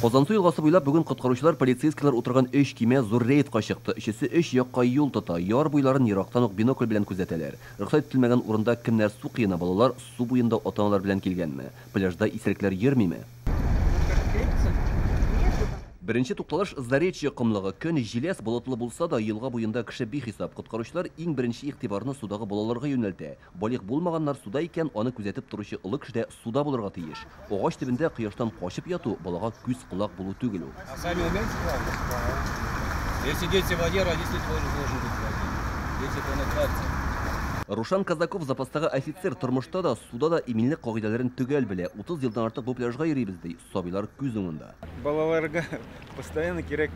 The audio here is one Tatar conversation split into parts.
Казансу елгасы буйлап бүген коткаручылар, полицейскийлар утырган өч көймә зур рейдка чыкты. Өчесе өч якка юл тота. Яр буйларын ерактан ук бинокль белән күзәтәләр. Рөхсәт ителмәгән урында кемнәр су коена, балалар су буенда ата-аналар белән килгәнме? Пляжда исерекләр йөрмиме? Беренче тукталыш Заречье комлыгы. Көн җиләс, болытлы булса да, елга буенда кеше бихисап. Коткаручылар иң беренче игътибарны судагы балаларга юнәлтә. Балигъ булмаганнар суда икән, аны күзәтеп торучы олы кеше дә суда булырга тиеш. Агач төбендә кояштан качып яту балага күз-колак булу түгел ул. А сами умеете плавать? Если дети в воде, родители тоже должен быть в воде. Дети тонут в. Рушан Казаков запастагы офицер, тормышта да, суда да иминлек кагыйдәләрен төгәл белә. 30 елдан артык бу пляжга йөрибез, ди. Сабыйлар күз уңында. Балаларга постоянно кирәк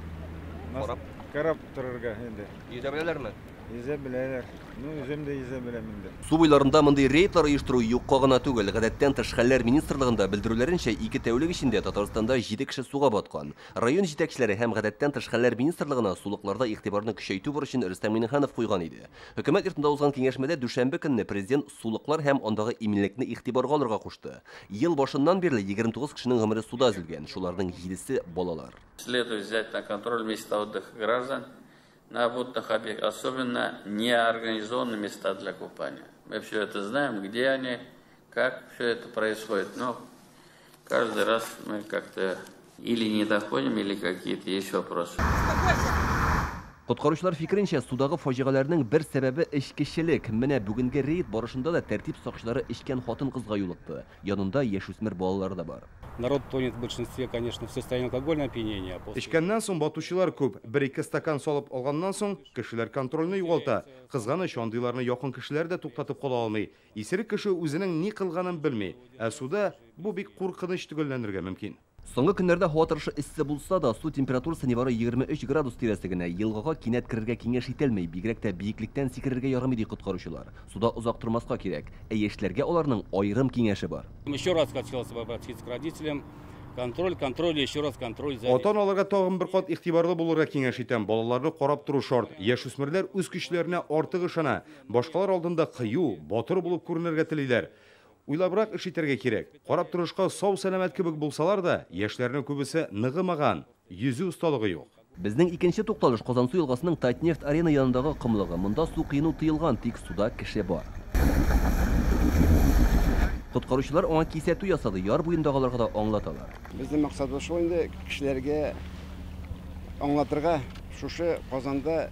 Карап. Карап торырга инде. Йөзә беләләрме? Йөзә беләләр. Ну, үзем дә йөзә беләм инде. Су буйларында мондый рейдлар оештыру юкка гына түгел. Гадәттән тыш хәлләр министрлыгында белдерүләренчә, 2 тәүлек эчендә Татарстанда 7 кеше суга баткан. Район җитәкчеләре һәм гадәттән тыш хәлләр министрлыгына сулыкларда игътибарны көчәйтү бурычын Рөстәм Миңнеханов куйган иде. Хөкүмәт йортында узган киңәшмәдә дүшәмбе көнне президент сулыклар һәм андагы иминлекне игътибарга алырга кушты. Ел башыннан бирле 29 кешенең гомере суда өзелгән, шуларның 7-се балалар. Следует взять на контроль места отдыха граждан на водных объектах, особенно неорганизованные места для купания. Мы все это знаем, где они, как все это происходит, но каждый раз мы как-то или не доходим, или какие-то есть вопросы. Коткаручылар фикеренчә, судагы фаҗигаләрнең бер сәбәбе эчкечелек. Менә бүгенге рейд барышында да тәртип сакчылары эчкән хатын-кызга юлыкты. Янында яшүсмер балалары да бар. Народ тонет в большинстве, конечно, в состоянии алкогольного опьянения. Эчкәннән соң батучылар күп. Бер-ике стакан салып алганнан соң кешеләр контрольне югалта. Кызганыч, андыйларны якын кешеләр дә туктатып кала алмый. Исерек кеше үзенең ни кылганын белми. Ә суда бу бик куркыныч төгәлләнергә мөмкин. Соңгы көннәрдә һава торышы эссе булса да, су температурасы нибары 23 градус тирәсе генә. Елгага кинәт керергә киңәш ителми, бигрәк тә биеклектән сикерергә ярамый, ди коткаручылар. Суда озак тормаска кирәк. Ә яшьләргә аларның аерым киңәше бар. Еще раз хотелось бы обратиться к родителям. Контроль, контроль, еще раз контроль за Ата-аналарга тагын бер кат игътибарлы булырга киңәш итәм. Балаларны карап тору шарт. Яшүсмерләр үз көчләренә артык ышана. Башкалар алдында кыю, батыр булып күренергә телиләр. Уйлабрак эш итәргә кирәк. Карап торышка сау сәламәт кебек булсалар да, яшьләрнең күбесе ныгымаган, йөзү осталыгы юк. Безнең икенче тукталыш Казансу елгасының Татнефть арена янындагы комлыгы. Монда су коену тыелган, тик суда кеше бар. Коткаручылар аңа кисәтү ясады, яр буендагыларга да аңлаталар. Безнең максатыбыз шул инде, кешеләргә аңлатырга, шушы Казанда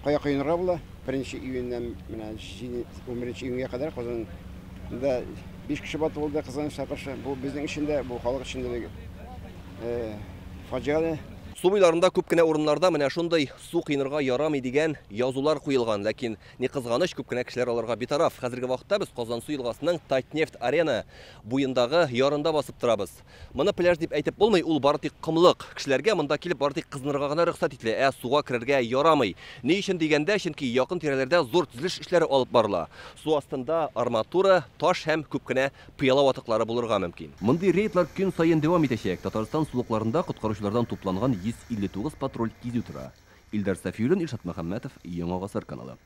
кая коенырга була. 1 июньнән менә 11 июньгә кадәр Казанда 5 кеше батып булды, кызганычка каршы. Бу безнең өчен дә, бу халык өчен дә фаҗигале. Су буйларында күп кенә урыннарда менә шундый су коенырга ярамый дигән язулар куелган, ләкин ни кызганыч, күп кенә кешеләр аларга битараф. Хәзерге вакытта без Казансу елгасының Татнефть арена буендагы ярында басып торабыз. Моны пляж дип әйтеп булмый, ул бары тик комлык. Кешеләргә монда килеп бары тик кызынырга гына рөхсәт ителә, ә суга керергә ярамый. Ни өчен дигәндә, чөнки якын тирәләрдә зур төзелеш эшләре алып барыла. Су астында арматура, таш һәм күп кенә пыяла ватыклары булырга мөмкин. Мондый рейдлар көн саен дәвам итәчәк. Татарстан сулыкларында коткаручылардан тупланган 159 патруль кизү тора. Илдар Сафиуллин, Илшат Мөхәммәтов, Яңа Гасыр каналы.